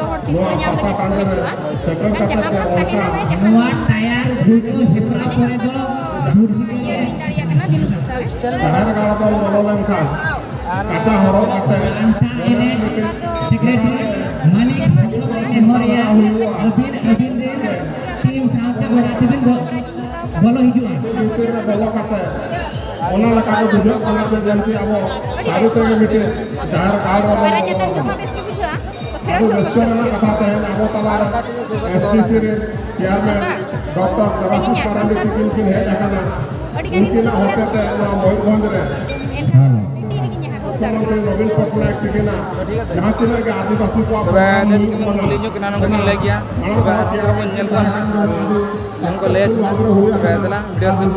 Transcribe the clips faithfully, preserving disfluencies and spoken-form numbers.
ᱡᱚᱛᱚ ᱦᱚᱲ ᱥᱤᱨᱯᱟᱹ ᱧᱟᱢ ᱞᱟᱹᱜᱤᱫ ᱠᱚ ᱦᱤᱡᱩᱜᱼᱟ᱾ ᱢᱮᱱᱠᱷᱟᱱ ᱡᱟᱦᱟᱸ ᱵᱷᱟᱜᱽ ᱛᱟᱦᱮᱱᱟ ᱨᱮ, ᱡᱟᱦᱟᱸ ᱱᱚᱣᱟ ᱴᱟᱭᱟᱨ ᱡᱷᱩᱲᱠᱟᱹ ᱦᱮᱯᱨᱟᱣ ᱠᱚᱨᱮ ᱫᱚ ᱤᱭᱟᱹ ᱦᱩᱭ ᱫᱟᱲᱮᱭᱟᱜ ᱠᱟᱱᱟ, ᱡᱟᱦᱮᱨ ᱜᱟᱲ ᱵᱚᱱ ᱵᱚᱞᱚ ᱞᱮᱱᱠᱷᱟᱱ ᱠᱟᱪᱟ ᱦᱚᱨᱚᱜ ᱠᱟᱛᱮ ᱥᱮᱠᱨᱮᱴᱟᱨᱤ ᱢᱟᱹᱱᱤᱠ ᱢᱮᱢᱳᱨᱤᱭᱟᱞ ᱟᱹᱵᱤᱱ ᱟᱹᱵᱤᱱ ᱨᱮᱱ ᱴᱤᱢ ᱥᱟᱶᱛᱮ ᱚᱲᱟᱜ ᱛᱮᱵᱤᱱ ᱵᱚ- ᱵᱚᱞᱚ ᱦᱤᱡᱩᱜᱼᱟ᱾ ᱵᱷᱤᱛᱤᱨ ᱨᱮ ᱵᱚᱞᱚ ᱠᱟᱛᱮ ᱚᱱᱟ ᱞᱮᱠᱟ ᱜᱮ ᱵᱩᱡᱷᱟᱹᱜ ᱠᱟᱱᱟ ᱡᱮ ᱡᱟᱹᱱᱤᱡ ᱟᱵᱚ ᱥᱟᱹᱨᱤ ᱛᱮᱜᱮ ᱢᱤᱫᱴᱮᱱ ᱡᱟᱦᱮᱨ ᱜᱟᱲ ᱨᱮ ᱵᱚᱱ ᱵᱚᱞᱚ ᱠᱟᱱᱟ᱾ ᱟᱹᱰᱤ ᱨᱟᱹᱥᱠᱟᱹ ᱨᱮᱱᱟᱜ ᱠᱟᱛᱷᱟ ᱛᱮᱦᱮᱧ ᱟᱵᱚ ᱛᱟᱞᱟᱨᱮ ᱮᱥ ᱴᱤ ᱥᱤ ᱨᱮᱱ ᱪᱮᱭᱟᱨᱢᱮᱱ ᱰᱚᱠᱴᱚᱨ ᱫᱮᱵᱟᱥᱤᱥ ᱢᱟᱨᱟᱱᱰᱤ ᱛᱤᱠᱤᱱ ᱠᱤᱱ ᱦᱮᱡ ᱟᱠᱟᱱᱟ᱾ ᱩᱱᱠᱤᱱᱟᱜ ᱦᱚᱛᱮᱛᱮ ᱱᱚᱣᱟ ᱢᱚᱭᱩᱨᱵᱷᱚᱸᱡᱽ ᱨᱮ ᱢᱩᱠᱷᱭᱚᱢᱚᱱᱛᱨᱤ ᱱᱚᱵᱤᱱ ᱯᱚᱴᱱᱟᱭᱮᱠ ᱛᱤᱠᱤᱱᱟᱜ ᱡᱟᱦᱟᱸ ᱛᱤᱱᱟᱹᱜ ᱜᱮ ᱟᱹᱫᱤᱵᱟᱹᱥᱤ ᱠᱚᱣᱟᱜ ᱛᱚᱵᱮ ᱯᱨᱳᱜᱨᱟᱢ ᱦᱩᱭᱩᱜ ᱠᱟᱱᱟ, ᱠᱩᱞᱤ ᱧᱚᱜ ᱠᱟᱱᱟ, ᱱᱚᱰᱮ ᱠᱤᱱ ᱞᱟᱹᱭ ᱜᱮᱭᱟ᱾ ᱢᱟᱲᱟᱝ ᱛᱚᱵᱮ ᱫᱚ ᱟᱹᱛᱩ ᱠᱚᱵᱚᱱ ᱧᱮᱞ ᱠᱚᱣᱟ᱾ ᱪᱮᱭᱟᱨᱢᱮᱱ ᱰᱚᱠᱴᱚᱨ ᱠᱚ ᱞᱟᱹᱭᱟ ᱥᱮ ᱵᱟᱝ? ᱛᱚᱵᱮ ᱫᱮᱞᱟ, ᱵᱷᱤᱰᱤᱭᱳ ᱥᱮᱫ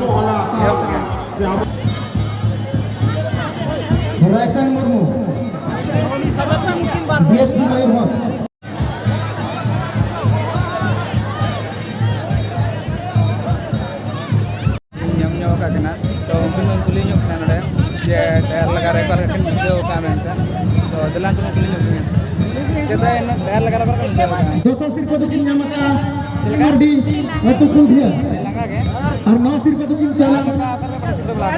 ᱮᱦᱚᱵ ᱠᱮᱜᱼᱟ᱾ Raisan Murmu, D S P Mayurbhanj. ᱧᱟᱢ ᱧᱚᱜ ᱟᱠᱟᱫ ᱠᱤᱱᱟ᱾ ᱛᱚ ᱩᱱᱠᱤᱱ ᱵᱚᱱ ᱠᱩᱞᱤ ᱧᱚᱜ ᱠᱤᱱᱟ ᱱᱚᱰᱮ ᱡᱮ ᱴᱟᱭᱟᱨ ᱞᱟᱜᱟ ᱨᱮ ᱚᱠᱟ ᱞᱮᱠᱟ ᱠᱤᱱ ᱵᱩᱡᱷᱟᱹᱣ ᱟᱠᱟᱫᱼᱟ ᱢᱮᱱᱛᱮ᱾ ᱛᱚ ᱫᱮᱞᱟ ᱩᱱᱠᱤᱱ ᱵᱚᱱ ᱠᱩᱞᱤ ᱧᱚᱜ ᱠᱤᱱᱟ, ᱪᱮᱫᱟᱜ ᱤᱱᱟᱹᱜ ᱴᱟᱭᱟᱨ ᱞᱟᱜᱟ ᱨᱮ ᱚᱠᱟ ᱞᱮᱠᱟ ᱠᱤᱱ ᱵᱩᱡᱷᱟᱹᱣ ᱟᱠᱟᱫᱼᱟ? ᱫᱚᱥᱟᱨ ᱥᱤᱨᱯᱟᱹ ᱫᱚᱠᱤᱱ ᱧᱟᱢ ᱟᱠᱟᱫᱼᱟ ᱪᱮᱫ ᱞᱮᱠᱟ? ᱟᱨ ᱰᱤ ᱟᱹᱛᱩ ᱠᱩᱞᱰᱤᱦᱟ᱾ ᱞᱟᱜᱟ ᱜᱮ? ᱟᱨ ᱱᱚᱣᱟ ᱥᱤᱨᱯᱟᱹ ᱫᱚᱠᱤᱱ ᱪᱟᱞᱟᱜ ᱚᱠᱟ ᱚᱠᱟ ᱨᱮ ᱯᱟᱴᱤᱥᱤᱯᱮᱴ ᱞᱟᱜᱟ?